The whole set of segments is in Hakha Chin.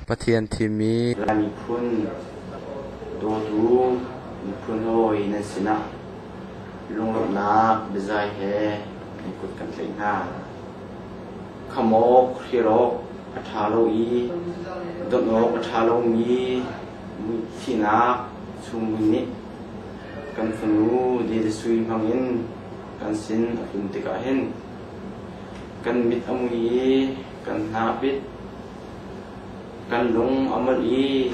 Pathian thimmi Lai miphun dawtu miphun hawi nan sinah lunglawmhnak biazai he nan kut kan tlaih hna. Khamawk hrirawk a ṭha lo i donh awk a ṭha lomi thihnak chungmui nih kan fanu Dede Sui hmangin kan sin a tlun tikah hin kan mit a mui i kan hna a pit. Kan lung a molh i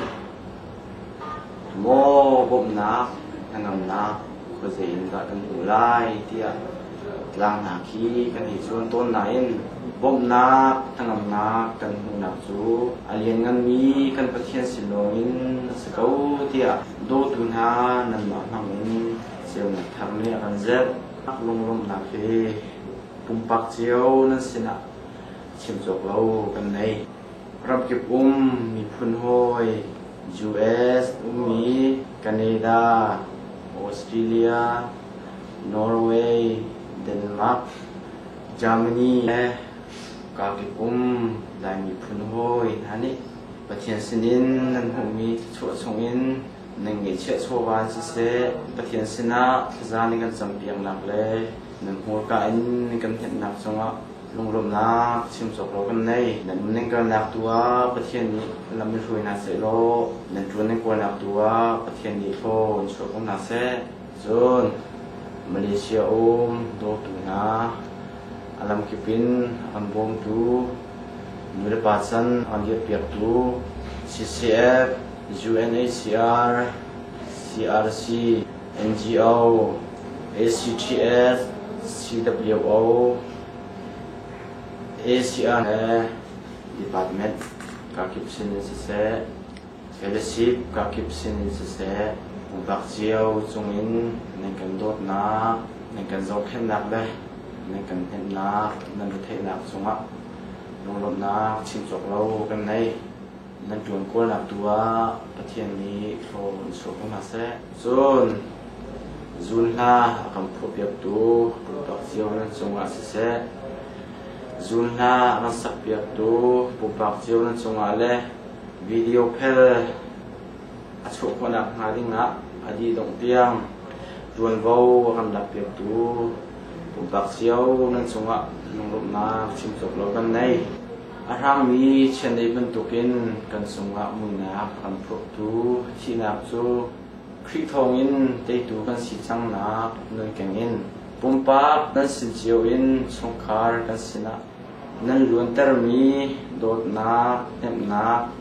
maw bawmhnak hnangamnak khuazei in dah kan hmuh lai tiah tlang hna khi kan hei cuan tawn nain bawmhnak hnangamnak kan hmuhnak cu a liannganmi kan Pathian sin lawngin a si ko tiah dawtu hna nanmah hmangin ceunak thar nih a kan zelh. Lunglawmhnak hi pumpak cio nan sinah chim cawk lo kan nei. Ramkip um miphun hawi US ummi Canada, Australia, Norway, Denmark, Germany le kakip um Lai miphun hawi hna nih Pathian sinin nan hmuhmi thluachuah chungin nan ngeihchiah chawva in siseh, Pathian sinah thlaza nan kan campiaknak le nan hmurka in nan kan hnemhnak cungah lunglawmhnak chim cawk lo kan nei. Nan um nan kalnak tu ah Pathian nih lam in hruai hna seh law nan ṭuan nan kawlnak tu ah Pathian nih thlaw in chuah ko hna seh. Cun Malaysia um dawtu hna a lamkip in a kan bawmtu nulepa can a kan dirhpiaktu CCF, UNHCR, CRC, NGO, ACTS, CWO, ACR he department kakip sin in siseh, fellowship kakip sin in siseh, pumpak cio cungin nan kan dawtnak, nan kan zohkhenhnak le nan kan hnemhnak, nan retheihnak cungah lunglawmhnak chim cawk lo kan nei. Nan ṭuan kawlnak tu ah Pathian nih thlaw in chuah ko hna seh. Cun zun hla a kan phuahpiaktu pumpak cio nan cungah siseh, zun hla a kan sakpiaktu pumpak cio nan cungah le video phel a chuah khawhnak hnga dingah a dih dongh tiang ṭuanvo a kan lakpiaktu pumpak cio nan cungah lunglawmhnak chim cawk lo kan nei. A hrangmi chiandeih bantukin kan cungah muinak a kan phurhtu thihnak cu Khrih thawngin teitu kan si cangnak nunkeng in pumpak nan sin cio in chungkhar kan sinah nan luantermi dawtnak, hnemhnak,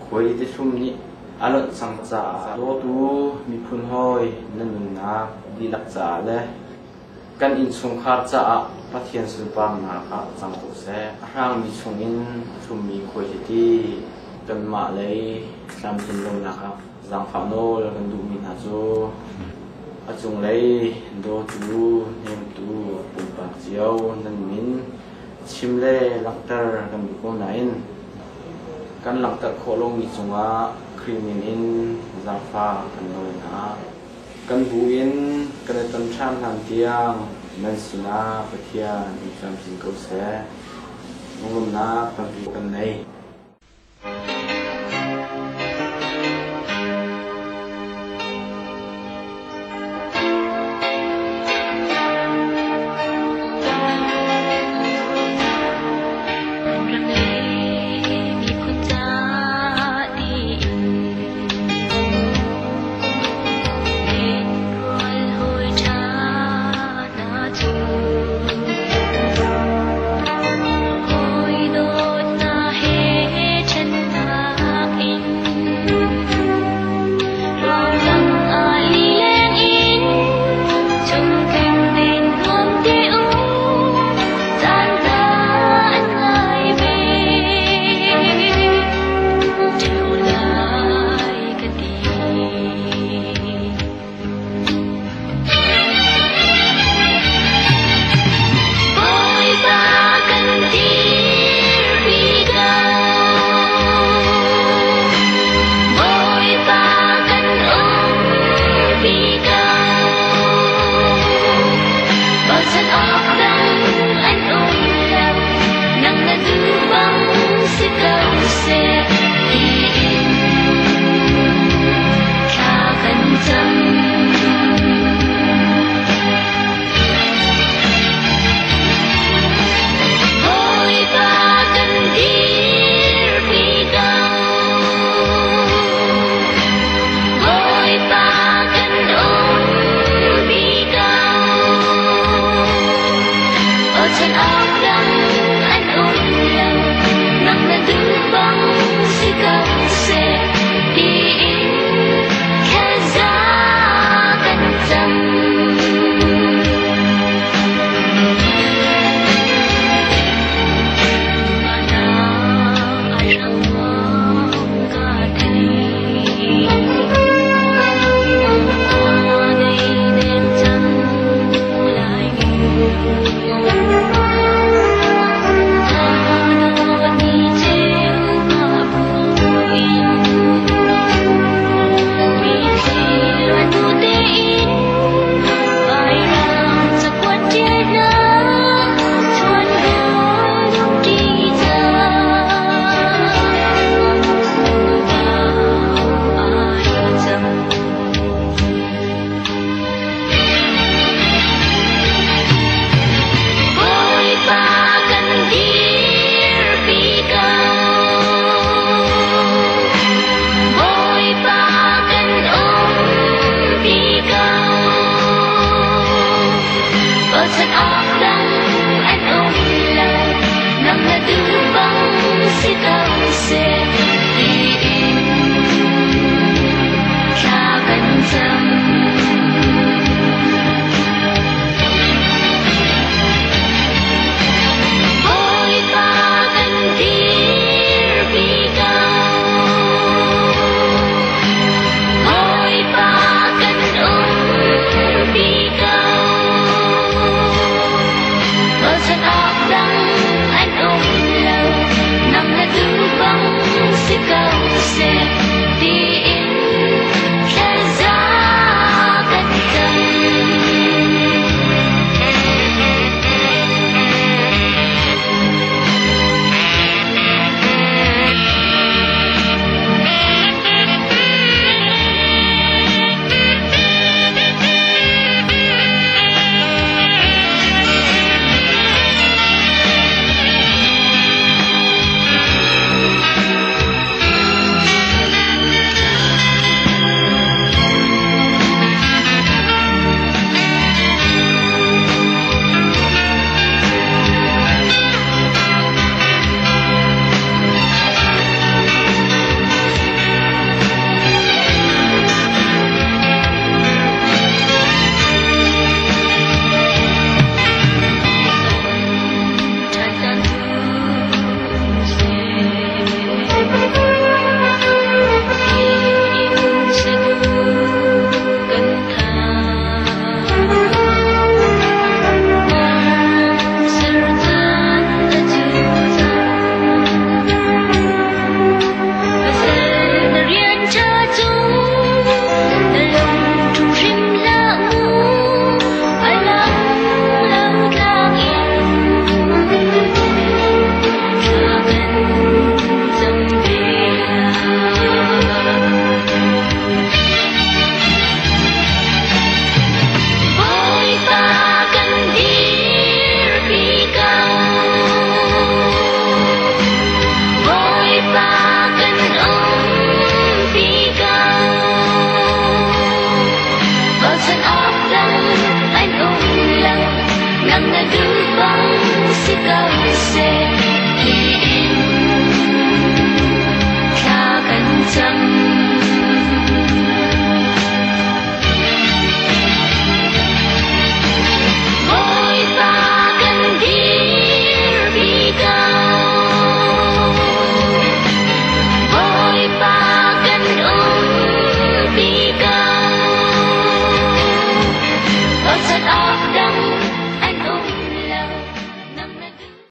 khuai tihlum nih a lonh cang caah dawtu miphun hawi nan nunnak dihlak caah le Kan innchungkhar caah Pathian sunparnak ah cang ko seh. A hrangmi chungin a thlummi khuaihliti kanmah lei tlamtlin lonak ah zaangfah nawl kan duhmi hna cu a cunglei dawtu, hnemtu, pumpak cio nan min chim le langhter kan duh ko nain kan langhter khawh lomi cungah Khrih min in zaangfah kan nawl hna. Kan bu in kan i ton ṭhan hlan tiang nan sinah Pathian in camcin ko seh. Lunglawmhnak tampi kan nei.